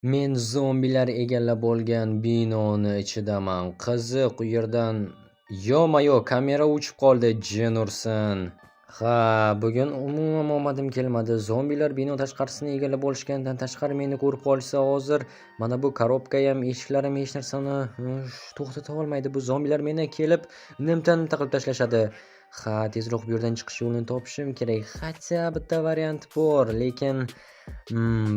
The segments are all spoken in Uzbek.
Men zombilar egallab olgan binoni ichidaman. Qiziq, u yerdan, ё-моё, kamera o'chib qoldi, jin ursin. Ha, bugun umuman omadim kelmadi. Zombilar bino tashqarisini egallab olishgandan tashqari meni ko'rib qolishsa hozir mana bu korobkayam, eshiklarim hech narsani to'xtata olmaydi. Bu zombilar meni kelib nimta-nimta qilib tashlashadi. Ha, tezroq bu yerdan chiqish yo'lini topishim kerak. Хотя bitta variant bor, lekin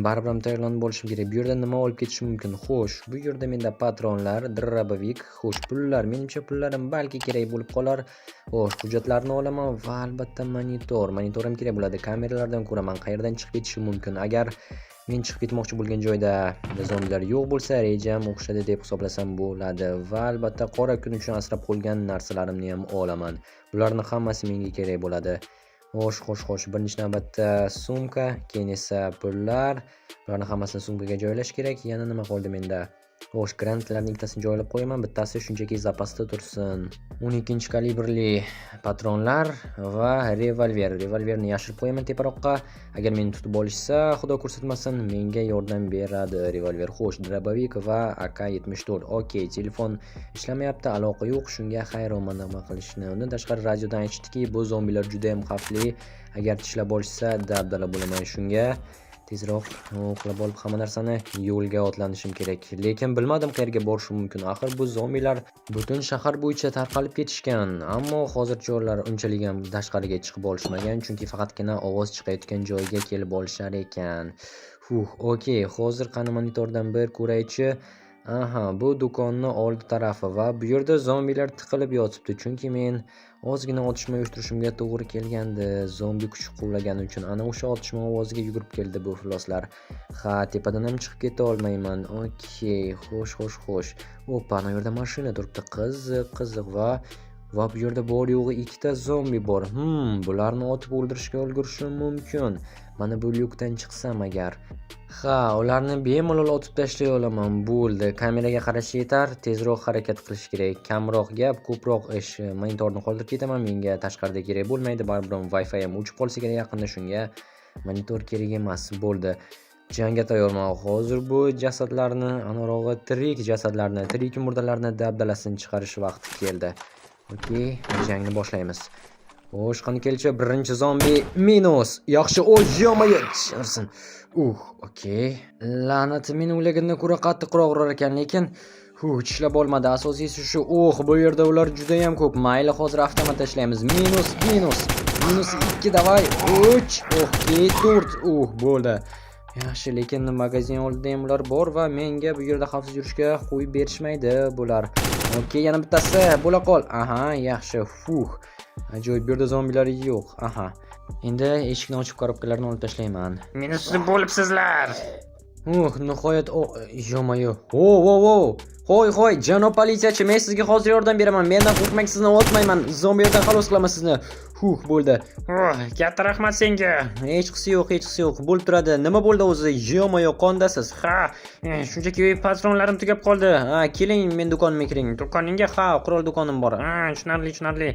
baribir ham tayyorlanib olishim kerak. Bu yerdan nima olib ketishim mumkin? Xo'sh, bu yerda menda patronlar, дробовик, xo'sh, pullar. Menimcha, pullarim balki kerak bo'lib qolar. Xo'sh, hujjatlarni olaman va albatta monitor. Monitor ham kerak bo'ladi. Kameralardan ko'raman, qayerdan chiqib ketishim mumkin. Agar men chiqib ketmoqchi bo'lgan joyda zombilar yo'q bo'lsa, rejam o'xshadi deb hisoblasam bo'ladi va albatta qora kun uchun asrab qo'ygan narsalarimni ham olaman. Bularni hammasi menga kerak bo'ladi. Xo'sh, xo'sh, xo'sh, birinchi navbatda sumka, keyin esa pullar. Bularni hammasini sumkaga joylash kerak. Yana nima qoldi menda? Xo'sh, granatlarning ikkitasini joylab qo'yaman, bittasi shunchaki zapasda tursin. 12-kalibrli patronlar va revolver. Revolverni yashirib qo'yaman teparoqqa. Agar meni tutib olishsa, Xudo ko'rsatmasin, menga yordam beradi revolver. Xo'sh, дробовик va AK-74. Okey, telefon ishlamayapti, aloqa yo'q, shunga hayronman nima qilishni. Undan tashqari radiodan aytishdiki, bu zombilar juda ham xavfli. Agar tishlab olishsa, dabdala bo'laman. Shunga tezroq uxlab olib hamma narsani yo'lga otlanishim kerak. Lekin bilmadim, qayerga borishim mumkin. Axir bu zombilar butun shahar bo'yicha tarqalib ketishgan. Ammo hozircha ular unchalik ham tashqariga chiqib olishmagan, chunki faqatgina ovoz chiqayotgan joyga kelib olishar ekan. Huh, okey, hozir qani monitordan bir ko'raychi. Aha, bu do'konni oldi tarafi va bu yerda zombilar tiqilib yotibdi, chunki men ozgina otishma uyushtirishimga to'g'ri kelgandi. Zombi kuchuk quvlagani uchun ana o'sha otishma ovoziga yugurib keldi bu ifloslar. Ha, tepadan ham chiqib keta olmayman. Okey, xo'sh, xo'sh, xo'sh. Oppa, ana yerda mashina turibdi. Qiziq, qiziq va bu yerda bor yo'g'i ikkita zombi bor. Bularni otib o'ldirishga ulgurishim mumkin. Mana bu lyukdan chiqsam agar. Ha, ularni bemalol otib tashlay olaman. Bo'ldi. Kameraga qarash yetar, tezroq harakat qilish kerak. Kamroq gap, ko'proq ish. Monitorni qoldirib ketaman, menga tashqarida kerak bo'lmaydi. Baribir ham Wi-Fi ham o'chib qolsa kerak yaqinda, shunga monitor kerak emas. Bo'ldi. Jangga tayyorman. Hozir bu jasadlarni, anarog'i tirik jasadlarni, tirik murdalarni dabdalasini chiqarish vaqti keldi. Okey, jangni boshlaymiz. Xo'sh, qani kelchi, birinchi zombi minus. Yaxshi, o ё-моё, ursin. Okey. La'nati, men o'ylagandan ko'ra qattiqroq urar ekan, lekin tishlab olmadi. Asosiysi shu, oh, bu yerda ular juda ham ko'p. Mayli, hozir avtomat tashlaymiz. Minus, minus. Minus 2, давай. 3, okey, 4. Bo'ldi. Yaxshi, lekin magazin oldida ham ular bor va menga bu yerda xavfsiz yurishga qo'yib berishmaydi bular. Okey, yana bittasi bo'la qol. Aha, yaxshi. Fuh. Ajoyib, bu yerda zombilar yo'q. Aha. Endi eshikni ochib korobkalarni olib tashlayman. Minusli bo'libsizlar. Nihoyat, o, ё-моё. O, o, o. Hoy, hoy, janob politsiyachi, men sizga hozir yordam beraman. Mendan qo'rqmang, sizni otmayman. Zombilardan xalos qilaman sizni. Huh, bo'ldi. Oh, katta rahmat senga. Hechqisi yo'q, hechqisi yo'q. Bo'lib turadi. Nima bo'ldi o'zi? Ё-моё, qondasiz. Ha, shunchaki patronlarim tugab qoldi. Ha, keling, men do'konimga kiring. Do'koningga? Ha, qurol do'konim bor. Ha, tushunarli, tushunarli.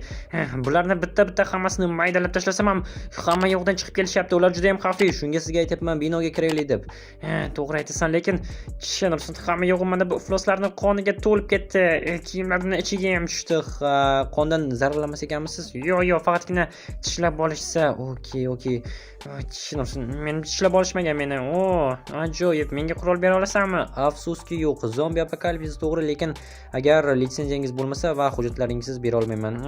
Bularni bitta-bitta hammasini maydalab tashlasam ham hamma yoqdan chiqib kelishyapti. Ular juda ham xavfli. Shunga sizga aytyapman, binoga kiraylik deb. To'g'ri aytasan, lekin tushunarsan, hamma yog'im mana bu ifloslarni qoniga to'lib ketdi. Kiyimlarimni ichiga ham tushdi. Ha, qondan zararlanmas ekanmisiz? Yo'q, yo'q, faqatgina tishlab olishsa. Okey, okey. Tushunarsan, meni tishlab olishmagan meni. O, ajoyib. Menga qurol bera olasanmi? Afsuski, yo'q. Zombi apokalipsis to'g'ri, lekin agar litsenziyangiz bo'lmasa va hujjatlaringsiz bera olmayman.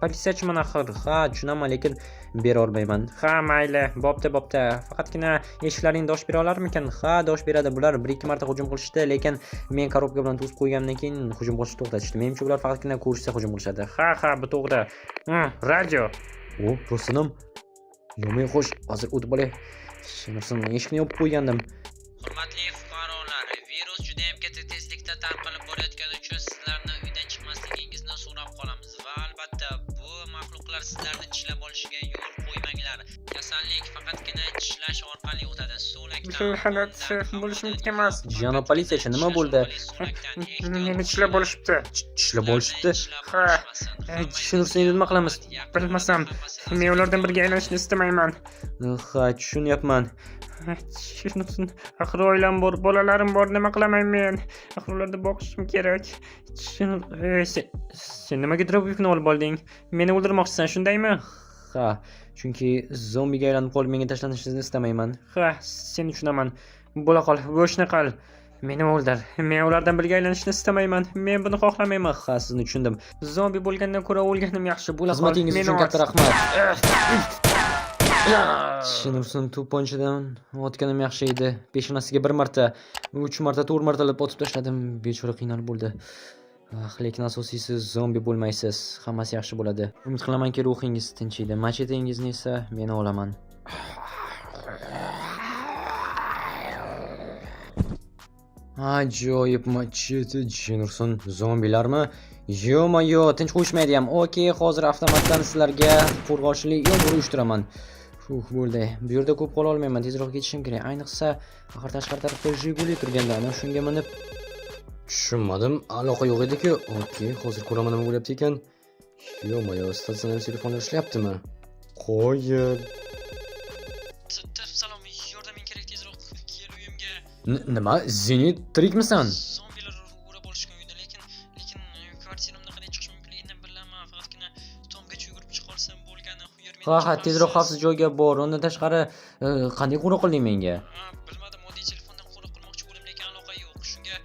Politsiyachiman axir. Ha, tushunaman, lekin bera olmayman. Ha, mayli, bo'pti, bo'pti. Faqatgina eshiklaringni dosh bera olarmikin? Ha, dosh beradi. Bular bir ikki marta hujum qilishdi, lekin men korobka bilan to'sib qo'yganimdan keyin hujum qilishni to'xtatishdi. Menimcha, ular faqatgina ko'rishsa hujum qilishadi. Ha, ha, bu to'g'ri. Radio. O, rostdan ham. Yo'q, xo'sh, hozir o'tib olay. Tushunarsan, eshikni yopib qo'ygandim. Hurmatli fuqarolar, virus juda ham katta tezlikda tarqalib borayotgani uchun sizlarni uydan chiqmasligingizni so'rab qolamiz va albatta bu maxluqlar sizlarni tishlab olishiga yo'l qo'ymanglar. Kasallik faqatgina tishlash orqali o'tadi. So'lak La'nat, bo'lishi mumkin emas. Janob politsiyachi, nima bo'ldi? Meni tishlab olishibdi. Tishlab olishibdi. Ha. Tushunursin, endi nima qilamiz? Bilmasam, men ulardan birga aylanishni istamayman. Ha, tushunyapman. Tushunursin, axir oilam bor, bolalarim bor, nima qilaman men? Axir ularni boqishim kerak. Sen nimaga dробовикni olib olding? Meni o'ldirmoqchisan, shundaymi? Ha, chunki zombiga aylanib qolib menga tashlanishingizni istamayman. Ha, seni tushunaman. Bo'la qol, bu ishni qil. Meni o'ldir. Men ulardan birga aylanishni istamayman. Men buni xohlamayman. Ha, sizni tushundim. Zombi bo'lgandan ko'ra o'lganim yaxshi. Bo'la qol. Xizmatingiz Meni uchun ot. katta rahmat. Tushunursin, to'pponchadan otganim yaxshi edi. Peshonasiga bir marta, uch marta, to'rt martalab otib tashladim. Bechora qiynalib bo'ldi. Ah, lekin asosiysi zombi bo'lmaysiz. Hammasi yaxshi bo'ladi. Umid qilamanki, ruhingiz tinchiydi. Machetengizni esa men olaman. Ajoyib machete, Jenursun, zombilarmi? Yo-moyo, tinch qo'yishmaydi ham. Okey, hozir avtomatdan sizlarga qo'rg'oshinli yomg'ir uyushtiraman. Fuh, bo'ldi. Bu yerda ko'p qola olmayman, tezroq ketishim kerak. Ayniqsa, axir tashqari tarafda Jiguli turganda, ana shunga minib tushunmadim. Aloqa yo'q edi-ku. Okey, hozir ko'raman nima bo'lyapti ekan. Yo-moyo, statsionar telefonlar ishlayaptimi? Qo'yib. Salom, yordaming kerak, tezroq kel uyimga. Nima? Zenit, tirikmisan? Zombilar o'rab olishgan uyni, lekin kvartiramdan qanday chiqish mumkinligini bilaman. Faqatgina tomgacha yugurib chiqa olsam bo'lgani. U yer meni Ha, ha, tezroq xavfsiz joyga bor. Undan tashqari, qanday qo'ng'iroq qilding menga? Ha, bilmadim, oddiy telefondan qo'ng'iroq qilmoqchi bo'ldim, lekin aloqa yo'q. Shunga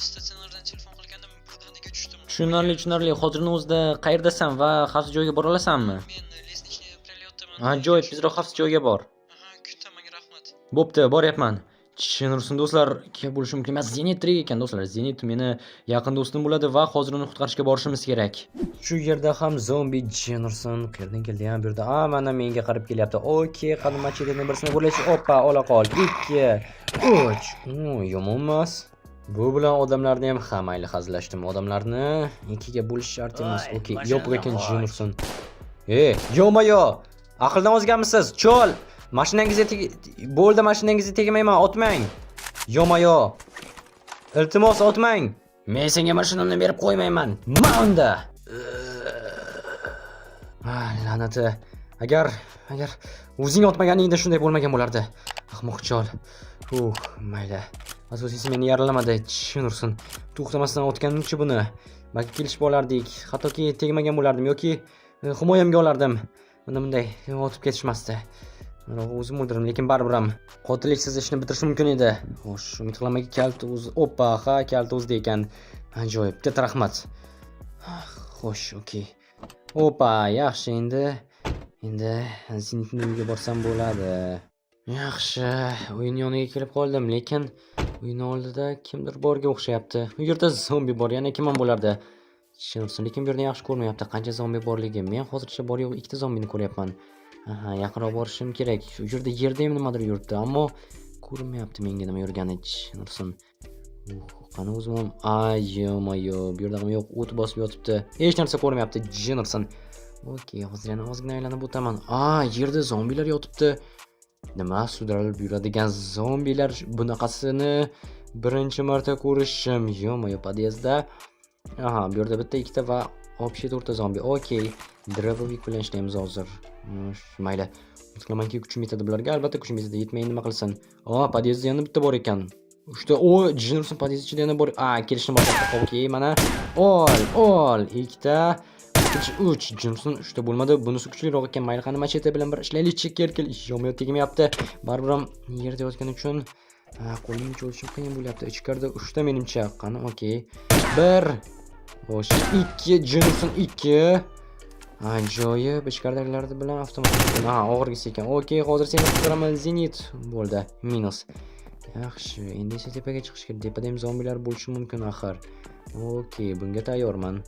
statsionardan telefon qilgandim, birdaniga tushdim. Tushunarli, tushunarli. Hozirni o'zida qayerdasan va xavfsiz joyga bora olasanmi? Men лестничный пролетdaman. Ajoyib, tezroq xavfsiz joyga bor. Aha, kutaman, rahmat. Bo'pti, boryapman. Tushunursin do'stlar, kim bo'lishi mumkin emas. Zenit tirik ekan do'stlar. Zenit meni yaqin do'stim bo'ladi va hozir uni qutqarishga borishimiz kerak. Shu yerda ham zombi Jenursun qayerdan keldi ham bu yerda? A, mana menga qarab kelyapti. Okey, qani macheteni birsini bo'lash. Oppa, ola qol. 2 3. Yomon emas. Bu bilan odamlarni ham ha, mayli hazillashdim. Odamlarni ikkiga bo'lish shart emas. Voy, Okey, mashinani yopiq ekan qo'y. Jenursun. Ey, yo'ma-yo. Aqldan ozganmisiz? Chol. Mashinangizga bo'ldi, mashinangizga tegmayman, otmang. Yo'ma-yo. Iltimos, otmang. Men senga mashinamni berib qo'ymayman. Ma unda. Ah, la'nati. Agar o'zing otmaganingda shunday bo'lmagan bo'lardi. Ahmoq chol. Mayli. Asosiysi meni yaralamadi. Tushunursin. To'xtamasdan otganimchi buni. Balki kelishib olardik. Hattoki tegmagan bo'lardim yoki himoyamga olardim. Unda bunday otib ketishmasdi. Mana o'zim o'ldirdim, lekin baribir ham qotilliksiz ishni bitirish mumkin edi. Xo'sh, umid qilamanki kalit o'zi, oppa, ha, kalit o'zida ekan. Ajoyib, katta rahmat. Xo'sh, okey. Oppa, yaxshi, endi Zenitning uyiga borsam bo'ladi. Yaxshi, uyning yoniga kelib qoldim, lekin uyning oldida kimdir borga o'xshayapti. U yerda zombi bor, yana kim ham bo'lardi? Tushunursin, lekin bu yerda yaxshi ko'rmayapti qancha zombi borligi. Men hozircha bor yo'q ikkita zombini ko'ryapman. Aha, yaqinroq borishim kerak. Shu yerda yerda ham nimadir yuribdi, ammo ko'rinmayapti menga nima yurgani. Tushunursin. Qani o'zim ham, ay, yo-moyo, bu yerda ham yo'q, o't bosib yotibdi. Hech narsa ko'rmayapti, Jennerson. Okey, hozir yana ozgina aylanib o'taman. A, yerda zombilar yotibdi. Nima, sudralib yuradigan zombilar, bunaqasini birinchi marta ko'rishim. Yo-moyo, podyezdda. Aha, bu yerda bitta, ikkita va общий to'rtta zombi. Okey, dробовик bilan ishlaymiz hozir. Mayli. Umid qilamanki kuchim yetadi bularga. Albatta kuchim yetadi. Yetmay nima qilsin? O, podyezdda yana bitta bor ekan. Uchta, o, Jennerson podyezd ichida yana bor. A, kelishni boshlabdi. Okey, mana. Ol, ol, ikkita. Ikkinchi, uch. Jennerson uchta bo'lmadi. Bunisi kuchliroq ekan. Mayli, qani machete bilan bir ishlaylikchi. Kel, kel. Yo'q, tegmayapti. Baribir ham yerda yotgani uchun qo'limni cho'zishim qiyin bo'lyapti. Ichkarida uchta menimcha. Qani, okey. 1. Xo'sh, 2, Jennerson 2. Ajoyib, ichkaridagilar bilan avtomat. Ha, og'irgisi ekan. Okey, hozir seni qutqaraman, Zenit. Bo'ldi, minus. Yaxshi, endi esa tepaga chiqish kerak. Tepada ham zombilar bo'lishi mumkin axir. Okey, bunga tayyorman.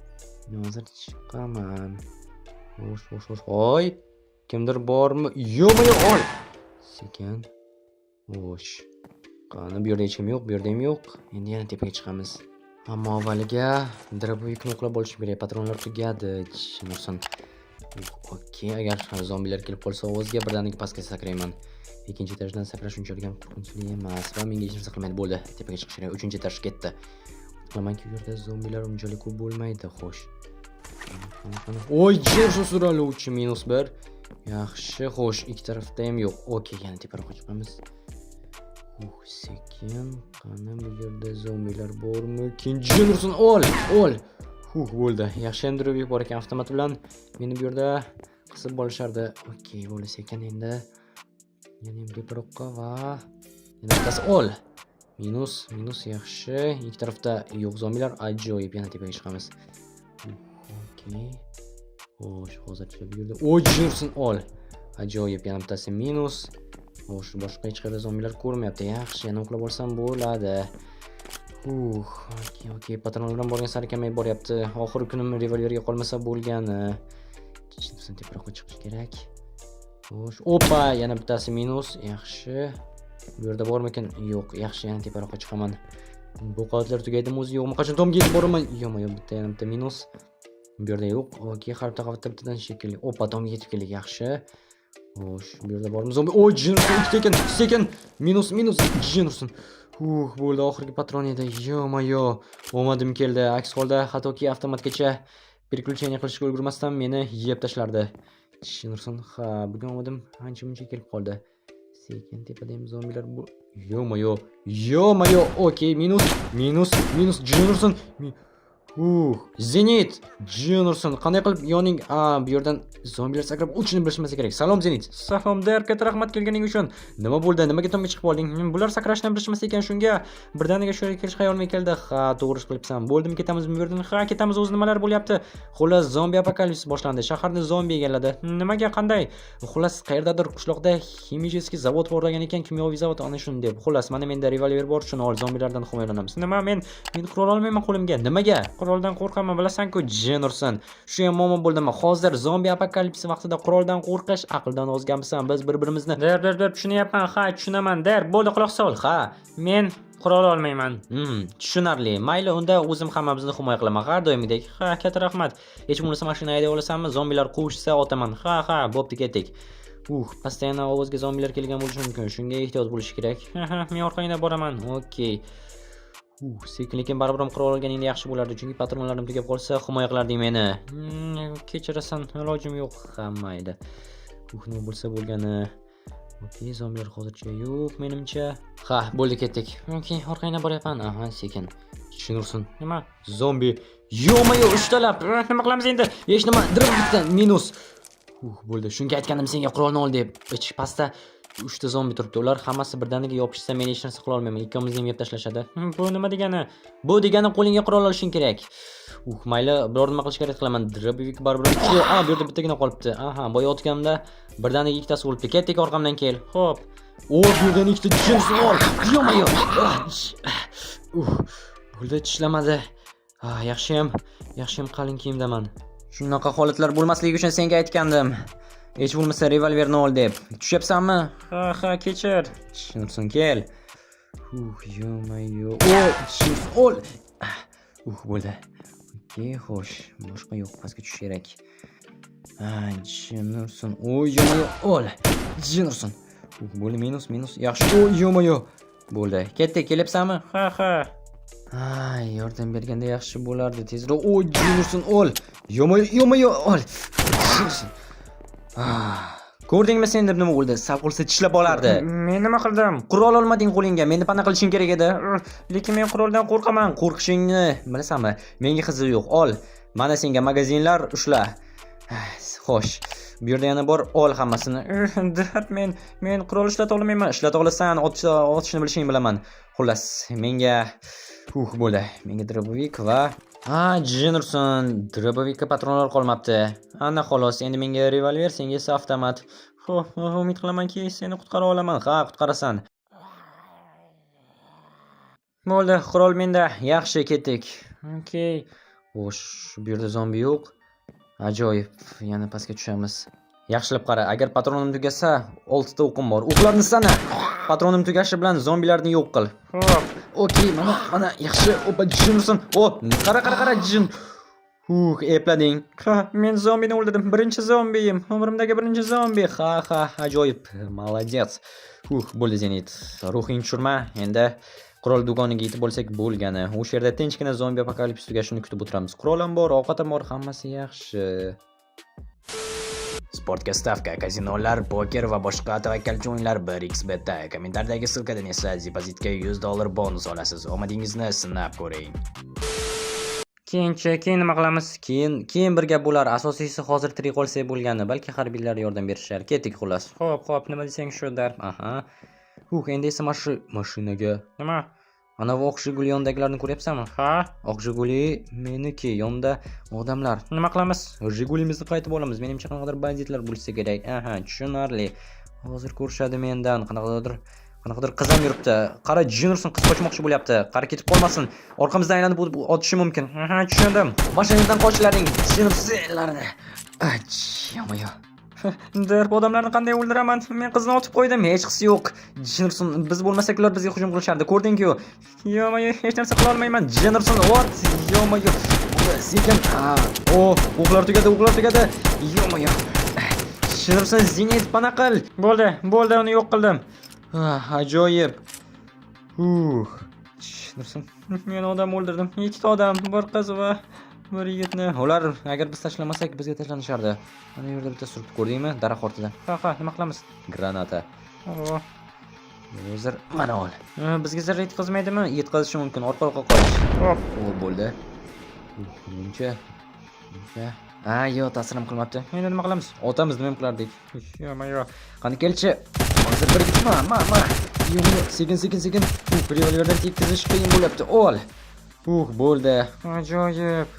Hozir chiqaman. Xo'sh, xo'sh, xo'sh. Hoy, kimdir bormi? Yo'qmi, yo'q, ol. Sekin. Xo'sh. Qani, bu yerda hech kim yo'q, bu yerda ham yo'q. Endi yana tepaga chiqamiz. Ammo avvaliga dробовикni uxlab olishim kerak. Patronlar tugadi. Tushunursin. Okey, agar zombilar kelib qolsa ovozga, birdaniga pastga sakrayman. Ikkinchi etajdan sakrash unchalik ham qo'rqinchli emas va menga hech narsa qilmaydi. Bo'ldi, tepaga chiqish kerak. Uchinchi etaj ketdi. Qilamanki, u yerda zombilar unchalik ko'p bo'lmaydi. Xo'sh. Qani, qani? Oy, jin suralovchi, -1. Yaxshi, xo'sh, ikki tarafda ham yo'q. Okey, yana teparoqqa chiqamiz. Sekin. Qani, bu yerda zombilar bormikin? Jin ursin, ol, ol. Huh, bo'ldi. Yaxshi ham дробовик bor ekan, avtomat bilan meni bu yerda qisib olishardi. Okey, bo'ldi, sekin endi. Yana ham teparoqqa va yana bittasi, ol. Minus, minus, yaxshi. Ikki tarafda yo'q zombilar, ajoyib. Yana tepaga chiqamiz. Okey. Xo'sh, hozircha bu yerda. Oy, jin ursin, ol. Ajoyib, yana bittasi minus. Xo'sh, boshqa hech qayerda zombilar ko'rmayapti. Yaxshi, yana uxlab olsam bo'ladi. Okey, patronlardan borgan sari kamayib boryapti. Oxirgi kunim revolverga qolmasa bo'lgani. Jin, teparoqqa chiqish kerak. Xo'sh, opa, yana bittasi minus. Yaxshi. Bu yerda bormikin? Yo'q, yaxshi, yana teparoqqa chiqaman. Bu qavatlar tugaydimi o'zi, yo'qmi? Qachon tomga yetib boraman? Yo'q, yo'q, bitta, yana bitta minus. Bu yerda yo'q. Okey, har bitta qavatda bittadan shekilli. Opa, tomga yetib keldik, yaxshi. Xo'sh, bu yerda bormi zombi? Oy, jin ursin, ikkita ekan. Sekin. Minus, minus, jin ursin. Huh, bo'ldi, oxirgi patron edi. Ё-моё, omadim keldi. Aks holda hattoki avtomatgacha переключение qilishga ulgurmasdan meni yeb tashlardi. Jin ursin. Ha, bugun omadim ancha muncha kelib qoldi. Sekin, tepada ham zombilar bu. Ё-моё, ё-моё, okey, minus, minus, minus, jin ursin. Zenit, jin ursin. Qanday qilib yoning, a, bu yerdan zombilar sakrab o'tishini bilishmasa kerak. Salom, Zenit. Salom, Der, katta rahmat kelganing uchun. Nima bo'ldi? Nimaga tomga chiqib olding? Bular sakrashni bilishmas ekan, shunga birdaniga shu yerga kelish xayolimga keldi. Ha, to'g'ri ish qilibsan. Bo'ldimi, ketamizmi bu yerdan? Ha, ketamiz. O'zi nimalar bo'lyapti? Xullas, zombi апокалипсис boshlandi. Shaharni zombi egalladi. Nimaga, qanday? Xullas, qayerdadir qishloqda химический zavod porlagan ekan, kimyoviy zavod, ana shuni deb. Xullas, mana menda revolver bor, shuni ol, zombilardan himoyalanamiz. Nima, men qurol olmayman qo'limga. Nimaga? Quroldan qo'rqaman, bilasan-ku, jin ursin. Shu ham muammo bo'ldimi? Hozir zombi apokalipsi vaqtida quroldan qo'rqish, aqldan ozganmisan? Biz bir-birimizni Der, der, der, tushunyapman, ha, tushunaman, der. Bo'ldi, quloq sol. Ha, Men qurol olmayman. Tushunarli. Mayli, unda o'zim hammamizni himoya qilaman har doimgidek. Ha, katta rahmat. Hech bo'lmasa mashina hayday olasanmi? Zombilar quvishsa otaman. Ha, bo'pti, ketdik. Постоянно ovozga zombilar kelgan bo'lishi mumkin. Shunga ehtiyot bo'lish kerak. Ha, men orqangdan boraman. Okey. Sekin, lekin baribir ham qurol olganingda yaxshi bo'lardi, chunki patronlarim tugab qolsa, himoya qilarding meni. Kechirasan, ilojim yo'q. Ha, mayli. Nima bo'lsa bo'lgani. Okey, zombilar hozircha yo'q menimcha. Ha, bo'ldi, ketdik. Okey, orqangdan boryapman. Aha, sekin. Jin ursin. Nima? Zombi. Ё-моё, uchtalab. Nima qilamiz endi? Hech nima, bitta minus. Bo'ldi. Shunga aytgandim senga qurolni ol deb. Ich pastda uchta zombi turibdi. Ular hammasi birdaniga yopishsa, men hech narsa qila olmayman. Ikkovimizni ham yeb tashlashadi. Bu nima degani? Bu degani qo'lingga qurol olishing kerak. Mayli, biror nima qilish kerak, qilaman. Дробовик baribir. A, bu yerda bittagina qolibdi. Aha, boya otganimda birdaniga ikkitasi o'libdi. Ketdik, orqamdan kel. Xo'p. O, bu yerdan ikkita jins ol. Ё-моё. Bo'ldi, tishlamadi. Ah, yaxshiyam, yaxshiyam qalin kiyimdaman. Shunaqa holatlar bo'lmasligi uchun senga aytgandim. Hech bo'lmasa revolverni ol deb. Tushyapsanmi? Ha, kechir. Tushunsin, kel. Ё-моё. O, jins ol. Bo'ldi. Okey, xo'sh. Boshqa yo'q, pastga tushish kerak. Ha, jin ursin. Oy, ё-моё, ol. Jin ursin. Bo'ldi, minus, minus. Yaxshi. O, ё-моё. Bo'ldi. Ketdik, kelyapsanmi? Ha. Ay, yordam berganda yaxshi bo'lardi. Tezroq. Oy, jin ursin, ol. Ё-моё, ё-моё, ol. Jin ursin. Ah, ko'rdingmi sen deb nima bo'ldi? Sal qolsa tishlab olardi. Men nima qildim? Qurol olmading qo'lingga. Meni pana qilishing kerak edi. Lekin men quroldan qo'rqaman. Qo'rqishingni bilasanmi? Menga qizig'i yo'q. Ol. Mana senga magazinlar, ushla. Xo'sh. Bu yerda yana bor, ol hammasini. Dard, men qurol ishlata olmayman. Ishlata olasan, otishni bilishingni bilaman. Xullas, menga bo'ldi. Menga дробовик va, ha, jin ursin, дробовик ka patronlar qolmabdi. Ana xolos, endi menga revolver, senga esa avtomat. Xo'p, umid qilamanki, seni qutqara olaman. Ha, qutqarasan. Bo'ldi, qurol menda. Yaxshi, ketdik. Okey. Xo'sh, bu yerda zombi yo'q. Ajoyib. Yana pastga tushamiz. Yaxshilab qara, agar patronim tugasa, 6 ta o'qim bor. O'qlarni sana. Patronim tugashi bilan zombilarni yo'q qil. Xo'p. Okey, mana, mana, yaxshi. Opa, jin ursin. O, qara, qara, qara, jin. Huh, eplading. Ha, men zombini o'ldirdim. Birinchi zombiyim. Umrimdagi birinchi zombi. Ha, ha, ajoyib. Молодец. Huh, bo'ldi, Zenit. Ruhing tushirma. Endi qurol do'koniga yetib bo'lsak bo'lgani. O'sha yerda tinchgina zombi apokalips tugashini kutib o'tiramiz. Qurolim bor, ovqatim bor, hammasi yaxshi. Sportga stavka, kazinolar, poker va boshqa tavakkalchi o'yinlar 1xBetda. Kommentariyadagi ссылка dan esa depozitga $100 bonus olasiz. Omadingizni sinab ko'ring. Keyinchi, keyin nima qilamiz? Keyin bir gap bo'lar. Asosiysi hozir tirik qolsak bo'lgani. Balki harbiylar yordam berishar. Ketdik xullas. Xo'p, nima desang shudir. Aha. Huh, endi esa mana shu mashinaga. Nima? Anavi oq Jiguli yonidagilarni ko'ryapsanmi? Ha? Oq Jiguli meniki, yonida odamlar. Nima qilamiz? Jigulimizni qaytib olamiz. Menimcha, qanaqadir banditlar bo'lsa kerak. Aha, tushunarli. Hozir ko'rishadi mendan. Qanaqadir qiz ham yuribdi. Qara, jin ursin, qiz qochmoqchi bo'lyapti. Qara, ketib qolmasin. Orqamizdan aylanib o'tib otishi mumkin. Aha, tushundim. Mashinadan qochlaring. Jin ursinlarni. Ach, ё-моё. Derp, odamlarni qanday o'ldiraman? Men qizni otib qo'ydim. Hech qisi yo'q. Jin ursin, biz bo'lmasak ular bizga hujum qilishardi. Ko'rding-ku. Ё-моё, hech narsa qila olmayman. Jin ursin, ot. Ё-моё. Sekin. Ha, o, o'qlar tugadi, o'qlar tugadi. Ё-моё. Jin ursin, Zenit, pana qil. Bo'ldi, bo'ldi, uni yo'q qildim. Ah, ajoyib. Uh. Jin ursin. Men odam o'ldirdim. Ikkita odam, bir qiz va bir yigitni. Ular agar biz tashlamasak bizga tashlanishardi. Mana bu yerda bitta suribdi, ko'rdingmi? Daraxt ortida. Ha, nima qilamiz? Granata. O, Hozir mana ol. Bizga zarar yetkazmaydimi? Yetkazishi mumkin. Orqa orqa qoch. Hop. O, bo'ldi. Uh, menimcha. Menimcha. Ha, yo'q, ta'sir ham qilmabdi. Endi nima qilamiz? Otamiz, nima ham qilardik? Ё-моё. Qani kelchi. Hozir bir ma, ma, ma. Yo'q, yo'q, sekin, sekin, sekin. Uh, revolverdan tekkizish qiyin bo'lyapti. Ol. Uh, bo'ldi. Ajoyib.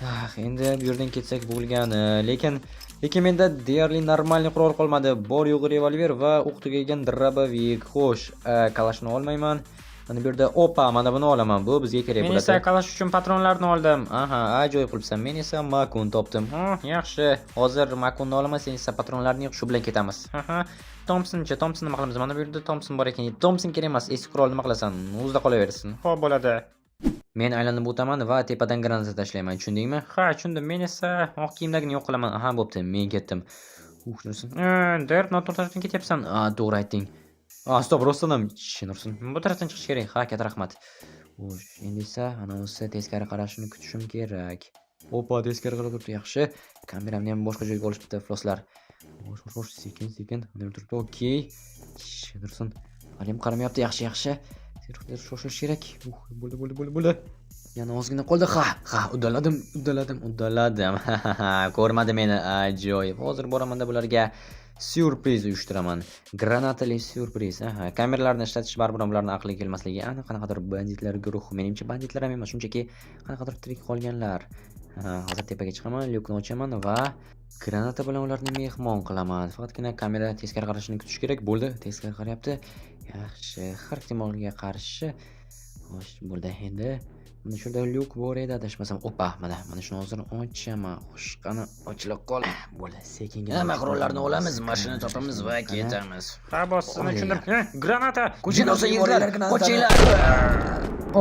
Ah, endi bu yerdan ketsak bo'lgani, lekin menda deyarli нормальный qurol qolmadi. Bor yo'g'i revolver va o'q tugagan дробовик. Xo'sh, kalashni olmayman. Mana bu yerda, opa, mana buni olaman. Bu bizga kerak Men bo'ladi. esa kalash uchun patronlarni oldim. Aha, ajoyib qilibsan. Men esa makun topdim. Yaxshi. Hozir makunni olaman, sen esa patronlarni yig', shu bilan ketamiz. Aha. Thompsonchi, Thompson nima qilamiz? Mana bu yerda Thompson bor ekan. Thompson kerak emas, eski qurol nima qilasan? O'zida qolaversin. Xo'p, bo'ladi. Men aylanib o'taman va tepadan granata tashlayman, tushundingmi? Ha, tushundim. Men esa oq kiyimdagini yo'q qilaman. Aha, bo'pti, men ketdim. Uh, shunisi. Derp, noto'g'ri tarafdan ketyapsan. A, to'g'ri aytding. A, стоп, rostdan ham ursin. Bu tarafdan chiqish kerak. Ha, katta rahmat. Xo'sh, endi esa anavisi teskari qarashini kutishim kerak. Opa, teskari qarab turibdi, yaxshi. Kameramni ham boshqa joyga olishibdi ifloslar. Xo'sh, xo'sh, xo'sh, sekin, sekin. Mana turibdi, okey. Tursin. Hali ham qaramayapti, yaxshi, yaxshi. Tez shoshilish kerak. Uh, bo'ldi, bo'ldi, bo'ldi, bo'ldi. Yana ozgina qoldi. Ha, ha, uddaladim, uddaladim, uddaladim. Ko'rmadi meni. Ajoyib. Hozir boramanda bularga syurpriz uyushtiraman. Granatali syurpriz. Aha, kameralarni ishlatish baribir ularning aqliga kelmasligi aniq. Qanaqadir banditlar guruhi. Menimcha, banditlar ham emas, shunchaki qanaqadir tirik qolganlar. Ha, hozir tepaga chiqaman, lyukni ochaman va granata bilan ularni mehmon qilaman. Faqatgina kamera teskari qarashini kutish kerak. Bo'ldi, teskari qarayapti. Yaxshi, har ehtimolga qarshi. Xo'sh, bo'ldi. Endi mana shu yerda lyuk bor edi, adashmasam. Opa, mana shuni hozir ochaman. Xo'sh, qani ochila qol. Bo'ldi, sekingina. Hamma qurollarni olamiz, mashina topamiz va ketamiz. Ha, boss, sizni tushundim. Granata! Jin ursin, yigitlar, qochinglar.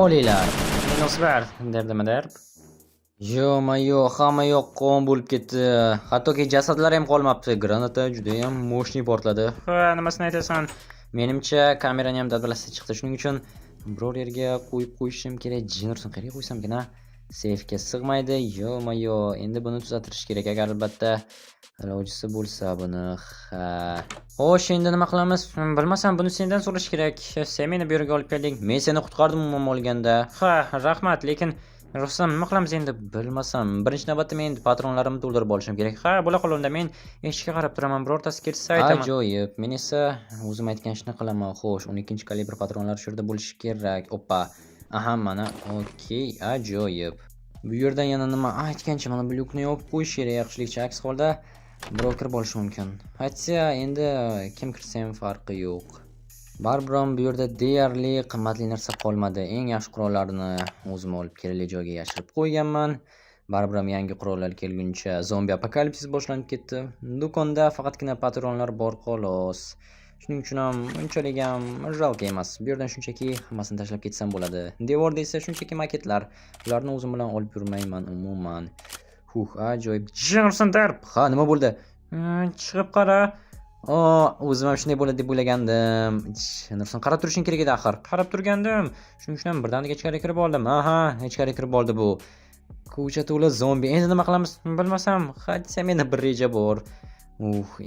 Olinglar. Minus bir, derdimi derp? Ё-моё, hamma yoq qon bo'lib ketdi. Hattoki jasadlar ham qolmabdi. Granata juda ham мощный portladi. Ha, nimasini aytasan? Menimcha, kamerani ham dabdalasi chiqdi. Shuning uchun biror yerga qo'yib qo'yishim kerak. Jin ursin, qayerga qo'ysamkin, a? Seyfga sig'maydi. Ё-моё, endi buni tuzatirish kerak agar albatta ilojisi bo'lsa buni. Ha. Xo'sh, endi nima qilamiz? Bilmasam, buni sendan so'rash kerak. Sen meni bu yerga olib kelding. Men seni qutqardim umuman olganda. Ha, rahmat, lekin rostdan nima qilamiz endi? Bilmasam, birinchi navbatda men patronlarimni to'ldirib olishim kerak. Ha, bo'la qol unda. Men eshikka qarab turaman. Birortasi kelsa aytaman. Ajoyib. Men esa o'zim aytgan ishni qilaman. Xo'sh, 12-kalibr patronlar shu yerda bo'lishi kerak. Oppa. Aha, mana. Okey, ajoyib. Bu yerdan yana nima? Aytgancha, mana bu lyukni yopib qo'yish kerak yaxshilikcha. Aks holda birov kirib olishi mumkin. Хотя endi kim kirsa ham farqi yo'q. Baribir ham bu yerda deyarli qimmatli narsa qolmadi. Eng yaxshi qurollarni o'zim olib kerakli joyga yashirib qo'yganman. Baribir ham yangi qurollar kelguncha zombi apokalipsis boshlanib ketdi. Do'konda faqatgina patronlar bor xolos. Shuning uchun ham unchalik ham жалко emas. Bu yerdan shunchaki hammasini tashlab ketsam bo'ladi. Devorda esa shunchaki maketlar. Ularni o'zim bilan olib yurmayman umuman. Huh, ajoyib. Jin ursin, Derp. Ha, nima bo'ldi? Chiqib qara. O, o'zim ham shunday bo'ladi deb o'ylagandim. Nursin, qarab turishing kerak edi axir. Qarab turgandim. Shuning uchun ham birdaniga ichkari kirib oldim. Aha, ichkari kirib oldi bu. Ko'cha to'la zombi. Endi nima qilamiz? Bilmasam. Хотя menda bir reja bor.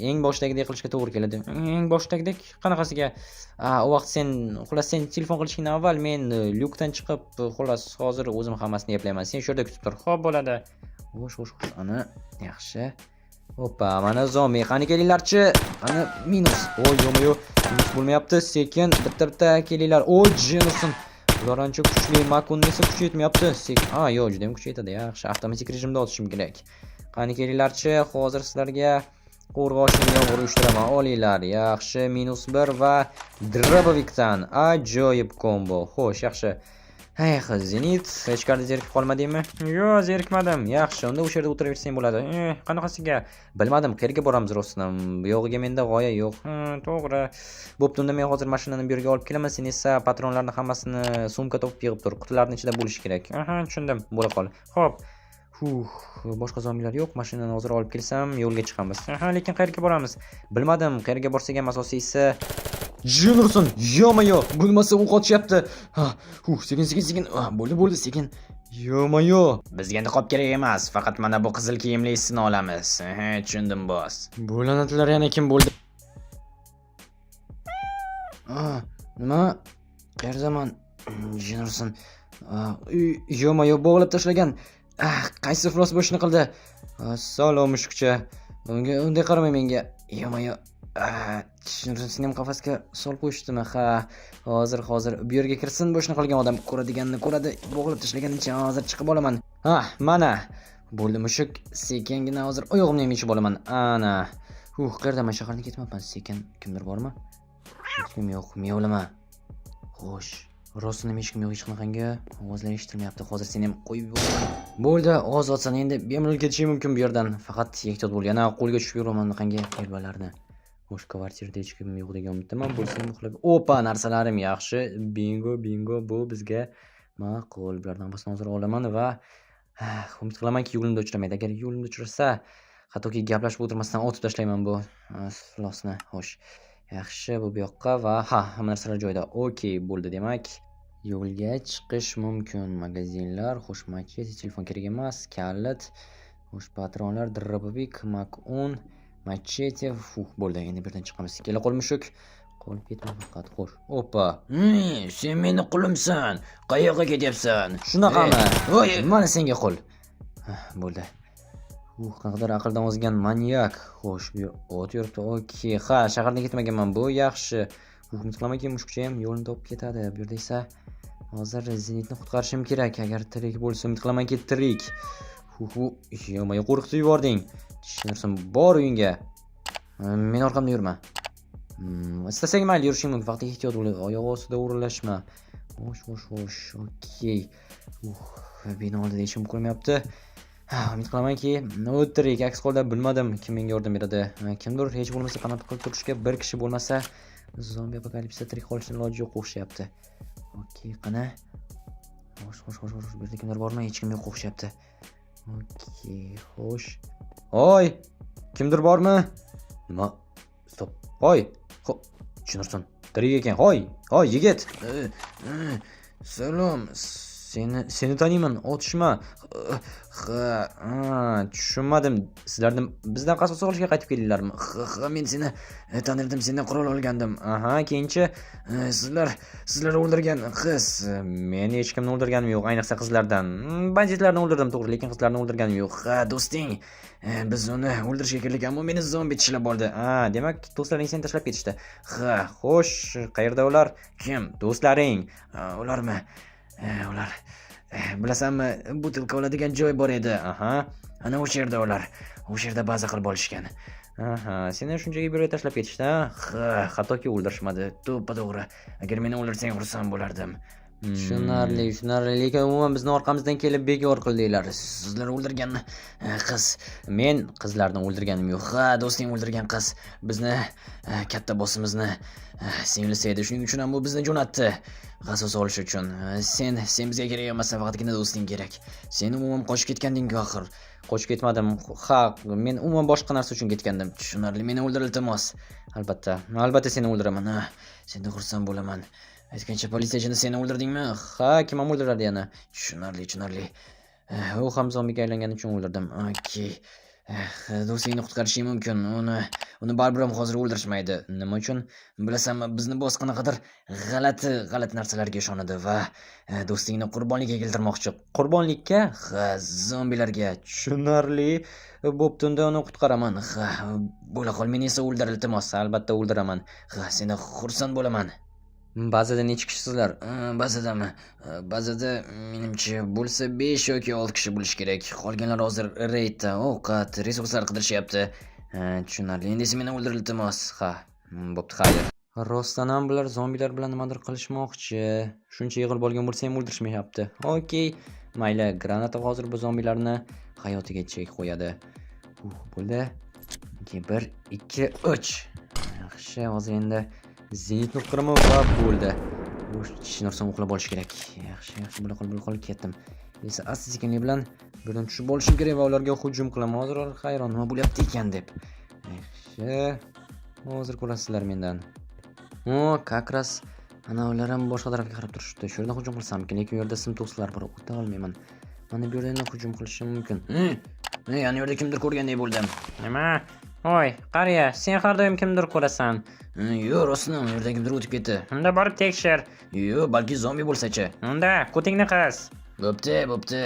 Eng boshidagidek qilishga to'g'ri keladi. Eng boshidagidek qanaqasiga? A, u vaqt sen, xullas, sen telefon qilishingdan avval men lyukdan chiqib, xullas, hozir o'zim hammasini eplayman. Sen shu yerda kutib tur. Xo'p, bo'ladi. Xo'sh, xo'sh, xo'sh. Ana, yaxshi. Oppa, mana zombi. Qani kelinglarchi. Qani minus. Oy, yo'q, yo'q. Minus bo'lmayapti. Sekin bitta-bitta kelinglar. Oy, jin ursin. Ular ancha kuchli. Makunni esa kuchi yetmayapti. Sekin. A, yo'q, juda ham kuchi yetadi. Yaxshi, avtomatik rejimda otishim kerak. Qani kelinglarchi, hozir sizlarga qo'rg'oshin yomg'ir uyushtiraman. Olinglar. Yaxshi, minus 1 va дробовик dan ajoyib kombo. Xo'sh, yaxshi. Eh, Zenit, ichkarida zerikib qolmadingmi? Yo'q, zerikmadim. Yaxshi, unda o'sha yerda o'tiraversang bo'ladi. Qanaqasiga? Bilmadim, qayerga boramiz rostdan. Bu yog'iga menda g'oya yo'q. To'g'ri. Bo'pti, unda men hozir mashinani bu yerga olib kelaman, sen esa patronlarni hammasini sumka topib yig'ib tur. Qutilarning ichida bo'lishi kerak. Aha, tushundim. Bo'la qol. Xo'p. Huh, boshqa zombilar yo'q. Mashinani hozir olib kelsam, yo'lga chiqamiz. Aha, lekin qayerga boramiz? Bilmadim, qayerga borsak ham asosiysi. Jin ursin, ё-моё, bu nimasi, o'q otishyapti. Ha, huh, sekin, sekin, sekin. Ha, bo'ldi, bo'ldi, sekin. Ё-моё. Bizga niqob kerak emas, faqat mana bu qizil kiyimlisini olamiz. Aha, tushundim, boss. Bu la'natlar yana kim bo'ldi? Ah, nima? Qayerdaman? Jin ursin. Ё-моё, bog'lab tashlagan. Ah, qaysi iflos bu ishni qildi? Salom, mushukcha. Unga unday qarama menga. Ё-моё. Ah, jin ursin, seni ham qafasga solib qo'yishdimi? Ha, hozir, hozir bu yerga kirsin bu ishni qilgan odam ko'radiganini ko'radi. Bog'lab tashlaganicha hozir chiqib olaman. Ha, mana. Bo'ldi, mushuk. Sekingina hozir oyog'imni ham yechib olaman. Ana. Huh, qayerdaman? Shahardan ketmabman. Sekin, kimdir bormi? Hech kim yo'q. Miyovlama. Xo'sh. Rostdan ham hech kim yo'q, hech qanaqangi ovozlar eshitilmayapti. Hozir seni ham qo'yib yuboraman. Bo'ldi, ozodsan. Endi bemalol ketishing mumkin bu yerdan. Faqat ehtiyot bo'l. Yana qo'lga tushib yuraman bunaqangi telbalarni. Xo'sh, kvartirada hech kim yo'q degan umiddaman. Bo'lsa ham uxlab. Opa, narsalarim yaxshi. Bingo, bingo, bu bizga ma'qul. Bulardan hammasini hozir olaman va umid qilamanki, yo'limda uchramaydi. Agar yo'limda uchrasa, hattoki gaplashib o'tirmasdan otib tashlayman bu iflosni. Xo'sh. Yaxshi, bu yoqqa va ha, hamma narsalar joyida. Okey, bo'ldi demak. Yo'lga chiqish mumkin. Magazinlar, xo'sh, machete, telefon kerak emas, kalit, xo'sh, patronlar, дробовик, Mak 10, machete, fuh, bo'ldi. Endi bu yerdan chiqamiz. Kela qol, mushuk. Qolib ketma faqat. Xo'sh. Opa. Sen meni qulimsan. Qayoqqa ketyapsan? Shunaqami? Voy, Mana senga qo'l. Bo'ldi. Qanaqadir aqldan ozgan manyak. Xo'sh, bu ot yuribdi. Okey, ha, shahardan ketmaganman. Bu yaxshi. Umid qilamanki, mushukcha ham yo'lini topib ketadi. Bu yerda esa hozir Zenitni qutqarishim kerak. Agar tirik bo'lsa, umid qilamanki, tirik. Hu, ё-моё, qo'rqitib yubording. Tushunarsan, bor uyingga. Meni orqamda yurma. Istasang mayli, yurishing mumkin. Faqat ehtiyot bo'l, oyoq ostida o'ralashma. Xo'sh, xo'sh, xo'sh. Okey. Bino oldida hech kim ko'rmayapti. Ha, umid qilamanki, u tirik. Aks holda bilmadim, kim menga yordam beradi. Kimdir hech bo'lmasa qanot qilib turishga bir kishi bo'lmasa, zombi apokalipsda tirik qolishning iloji yo'q o'xshayapti. Okey, qani? Xo'sh, xo'sh, xo'sh, xo'sh. Bu yerda kimdir bormi? Hech kim yo'q o'xshayapti. Okey, xo'sh. Oy! Kimdir bormi? Nima? Стоп. Hoy! Tushunarsan. Tirik ekan. Hoy! Hoy, yigit! Salom. Seni taniyman. Otishma. Ha, tushunmadim. Sizlarni bizdan qasos olishga qaytib keldinglarmi? Ha, men seni tanirdim, sendan qurol olgandim. Aha, keyinchi sizlar o'ldirgan qiz. Men hech kimni o'ldirganim yo'q, ayniqsa qizlardan. Banditlarni o'ldirdim, to'g'ri, lekin qizlarni o'ldirganim yo'q. Ha, do'sting. Biz uni o'ldirishga keldik, ammo meni zombi tishlab oldi. Ha, demak, do'stlaring seni tashlab ketishdi. Ha, xo'sh, qayerda ular? Kim? Do'stlaring. Ularmi? Ular bilasanmi, butilka oladigan joy bor edi. Aha, ana o'sha yerda ular. O'sha yerda baza qilib olishgan. Aha, seni shunchaki bir yerga tashlab ketishdi, ha? Ha, hattoki o'ldirishmadi. To'ppa to'g'ri. Agar meni o'ldirsang, xursand bo'lardim. Tushunarli, tushunarli, lekin umuman bizni orqamizdan kelib bekor qildinglar. Sizlar o'ldirgan qiz. Men qizlarni o'ldirganim yo'q. Ha, do'sting o'ldirgan qiz bizni katta bossimizni singlisi edi. Shuning uchun ham u bizni jo'natdi. Qasos olish uchun. Sen bizga kerak emassan, faqatgina do'sting kerak. Sen umuman qochib ketganding-ku axir. Qochib ketmadim. Ha, men umuman boshqa narsa uchun ketgandim. Tushunarli, meni o'ldir, iltimos. Albatta, albatta seni o'ldiraman. Ha, sendan xursand bo'laman. Aytgancha, politsiyachini sen o'ldirdingmi? Ha, kim ham o'ldiradi yana? Tushunarli, tushunarli. U ham zombiga aylangani uchun o'ldirdim. Okey. Do'stingni qutqarishing mumkin. Uni baribir ham hozir o'ldirishmaydi. Nima uchun? Bilasanmi, bizni boss qanaqadir g'alati, g'alati narsalarga ishonadi va do'stingni qurbonlikka keltirmoqchi. Qurbonlikka? Ha, zombilarga. Tushunarli. Bo'pti, unda uni qutqaraman. Ha, bo'la qol, meni esa o'ldir, iltimos. Albatta o'ldiraman. Ha, sendan xursand bo'laman. Bazada necha kishisizlar? Bazadami? Bazada menimcha bo'lsa 5 yoki 6 kishi bo'lishi kerak. Qolganlar hozir reydda, ovqat, resurslar qidirishyapti. Tushunarli. Endi esa meni o'ldir, iltimos. Ha, bo'pti, xayr. Rostdan ham bular zombilar bilan nimadir qilishmoqchi. Shuncha yig'ilib olgan bo'lsa ham o'ldirishmayapti. Okey. Mayli, granata hozir bu zombilarni hayotiga chek qo'yadi. Bo'ldi. 2 1 2 3. Yaxshi, hozir endi zenitni quraman va bo'ldi. Uch narsani uxlab olish kerak. Yaxshi, yaxshi, bo'la qol, bo'la qol, ketdim. Esa asta sekinlik bilan bu yerdan tushib olishim kerak va ularga hujum qilaman. Hozir ular hayron, nima bo'lyapti ekan deb. Yaxshi. Hozir ko'rasizlar mendan. O, как раз ana ular ham boshqa tarafga qarab turishibdi. Shu yerdan hujum qilsamkin, lekin u yerda sim to'slar bor, o'ta olmayman. Mana bu yerdan endi hujum qilishim mumkin. Ana yerda kimdir ko'rgandek bo'ldim. Nima? Voy, qariya, sen har doim kimdir ko'rasan. Yo'q, rostdan u yerdan kimdir o'tib ketdi. Unda borib tekshir. Yo'q, balki zombi bo'lsa-chi. Unda ko'tingni qis. Bo'pti, bo'pti.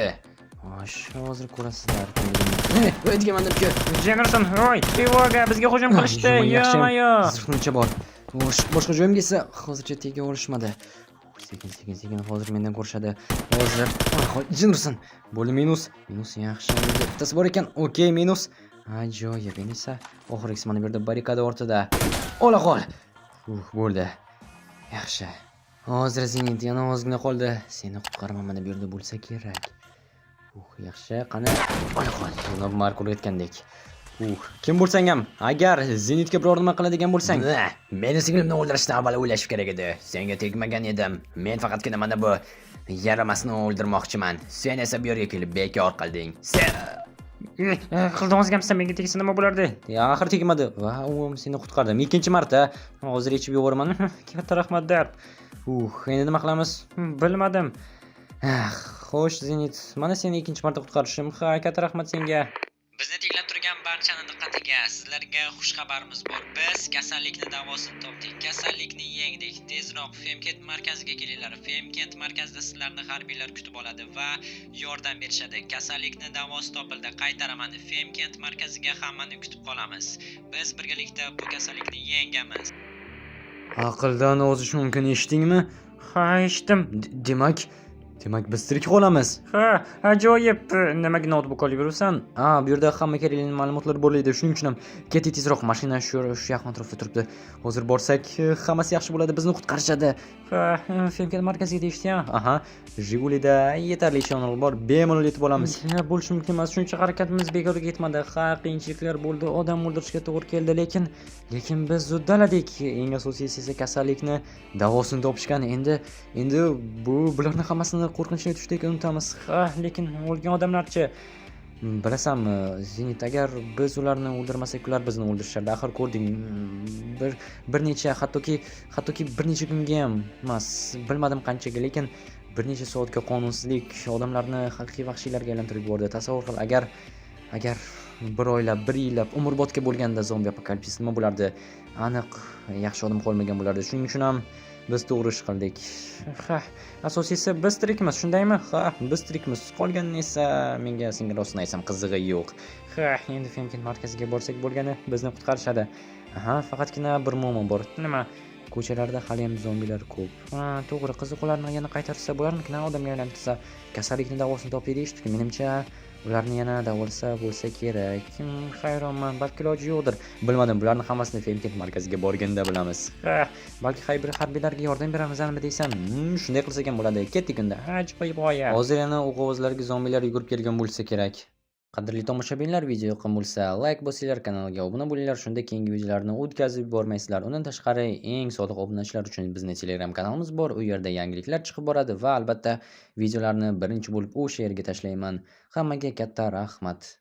Xo'sh, hozir ko'rasizlar kimligini. Aytganman debki. Jennerson, voy, тревога, bizga hujum qilishdi. Ё-моё. Zirhnicha bor. Xo'sh, boshqa joyimga esa hozircha tega olishmadi. Sekin, sekin, sekin, hozir mendan ko'rishadi. Hozir, voy, jin ursin. Bo'ldi, minus. Minus, yaxshi. Bittasi bor ekan. Okey, minus. Ajoyib. Endi esa oxirgisi mana bu yerda barrikada ortida. Ola qol. Bo'ldi. Yaxshi. Hozir Zenit yana ozgina qoldi. Seni qutqaraman, mana bu yerda bo'lsa kerak. Yaxshi. Qani? Ola qol. Janob Mark o'rgatgandek. Kim bo'lsang ham, agar Zenitga biror nima qiladigan bo'lsang, meni singlimni o'ldirishdan avval o'ylash kerak edi. Senga tegmagan edim. Men faqatgina mana bu yaramasni o'ldirmoqchiman. Sen esa bu yerga kelib bekor qilding. Sen Qildingizgamsan, menga tegsa nima bo'lardi? Ya, axir tegmadi. Va umuman seni qutqardim. Ikkinchi marta. Hozir ichib yuboraman. Katta rahmat, dard. Endi nima qilamiz? Bilmadim. Xo'sh, Zenit, mana seni ikkinchi marta qutqarishim. Ha, katta rahmat senga. Bizni tinglab turgan barchani diqqatiga, sizlarga xush xabarimiz bor. Biz kasallikni davosini topdik, kasallikni yengdik. Tezroq Femkent markaziga kelinglar. Femkent markazida sizlarni harbiylar kutib oladi va yordam berishadi. Kasallikni davosi topildi. Qaytaraman, Femkent markaziga hammani kutib qolamiz. Biz birgalikda bu kasallikni yengamiz. Aqldan ozish mumkin, eshitdingmi? Ha, eshitdim. Demak biz tirik qolamiz. Ha, ajoyib. Nimaga noutbuk olib yuribsan? Ha, bu yerda hamma kerakli ma'lumotlar bor edi. Shuning uchun ham ketik tezroq. Mashina shu yaqin atrofda turibdi. Hozir borsak, hammasi yaxshi bo'ladi, bizni qutqarishadi. Ha, Femkent markaziga deyishdi. Aha, Jigulida yetarlicha yonilg'i bor, bemalol yetib olamiz. Ya, bo'lishi mumkin emas. Shuncha harakatimiz bekorga ketmadi. Ha, qiyinchiliklar bo'ldi, odam o'ldirishga to'g'ri keldi, lekin biz uddaladik. Eng asosiysi esa kasallikni davosini topishgan. Endi bu bularni hammasini qo'rqinchli tushdek unutamiz. Ha, lekin o'lgan odamlarchi? Bilasanmi, Zenit, agar biz ularni o'ldirmasak, ular bizni o'ldirishardi. Axir ko'rding, bir necha, hattoki bir necha kunga ham emas, bilmadim qanchaga, lekin bir necha soatga qonunsizlik odamlarni haqiqiy vahshiylarga aylantirib yubordi. Tasavvur qil, agar bir oylab, bir yillab, umrbodga bo'lganda zombi apokalipsis nima bo'lardi? Aniq yaxshi odam qolmagan bo'lardi. Shuning uchun ham biz to'g'ri ish qildik. Ha, asosiysi biz tirikmiz, shundaymi? Ha, biz tirikmiz. Qolganini esa menga, senga rostini aytsam, qizig'i yo'q. Ha, endi Femkent markaziga borsak bo'lgani, bizni qutqarishadi. Aha, faqatgina bir muammo bor. Nima? Ko'chalarda hali ham zombilar ko'p. Ha, to'g'ri, qiziq, ularni yana qaytarsa bo'larmikin, odamga aylantirsa? Kasallikni davosini topdik deyishdi. Menimcha, Ularni yana davolasa bo'lsa kerak. Hayronman, balki iloji yo'qdir. Bilmadim, bularni hammasini Femkent markaziga borganda bilamiz. Ha, Balki harbiylarga yordam beramizmi deysan? Shunday qilsak ham bo'ladi. Ketdik unda. Ajoyib g'oya. Hozir yana o'qovozlarga zombilar yugurib kelgan bo'lsa kerak. Qadrli tomoshabinlar, video yoqqan bo'lsa, layk bosinglar, kanalga obuna bo'linglar, shunda keyingi videolarni o'tkazib yubormaysizlar. Undan tashqari, eng sodiq obunachilar uchun bizni Telegram kanalimiz bor. U yerda yangiliklar chiqib boradi va albatta videolarni birinchi bo'lib o'sha yerga tashlayman. Hammaga katta rahmat.